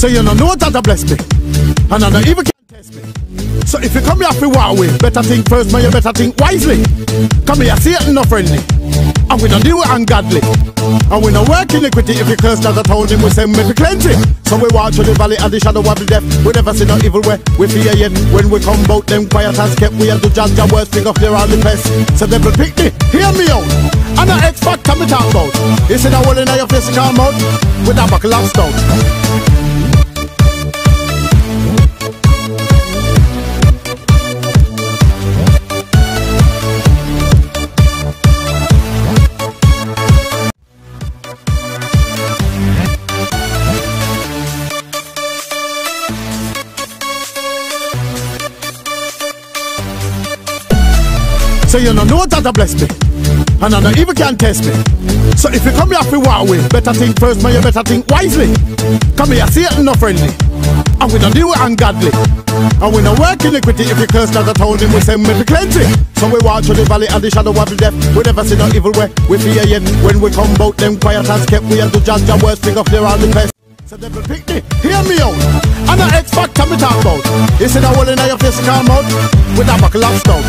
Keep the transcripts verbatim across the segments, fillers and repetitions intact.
So you don't know that a bless me, and I don't even can test me. So if you come here fi war we, better think first, man, you better think wisely. Come here, Satan no friendly, and we don't deal with ungodly. And we no work iniquity. If you curse not at all, then we send me to cleanse it. So we walk through the valley of the shadow of the death. We never see no evil way we fear yet. When we come bout them quiet as kept, we are to judge the worst thing of their all the best. So devil pick me, hear me out. And a X factor me talk about. You see the hole in your face, come out with a buckle of stout. So you don't know that a bless me, and I don't even can test me. So if you come here fi war we, better think first, man, you better think wisely. Come here, Satan no friendly, and we don't deal with ungodly. And we no work iniquity. If you curse not at all, then we send me to cleanse it. So we walk through the valley of the shadow of the death. We never see no evil way we fear yet. When we come bout them quiet as kept, we are to judge the worst thing of their all the best. So devil pick me, hear me out. And a X factor me talk about. You see the hole in your face, come out with a buckle of stout.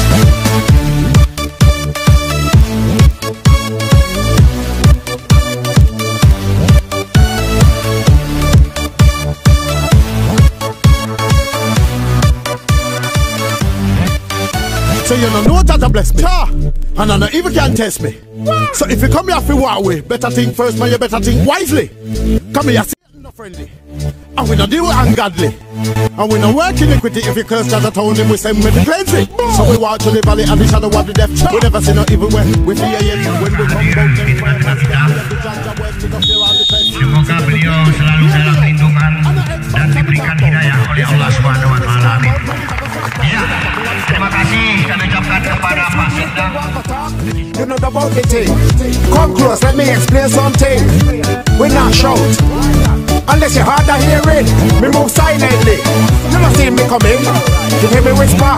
So you don't know that a bless me, cha, and I don't even can test me. So if you come here fi war we, better think first, man, you better think wisely. Come here, Satan no friendly, and we no deal with ungodly. And we no work iniquity. If you curse not at all, then we send me to cleanse it. So we walk through the valley of the shadow of the death. We never see no evil way we fear yet. When we come bout them, we are to judge the worst thing of their all the best. Semoga beliau selalu dalam lindungan dan diberikan hidayah oleh Allah Subhanahu wa Taala. Amin. Ya, terima kasih kami ucapkan kepada Pak Sekda. You know about the thing. Come close, let me explain something. We not shout. Unless your heart are hearing, me move silently. You not see me coming. You hear me whisper.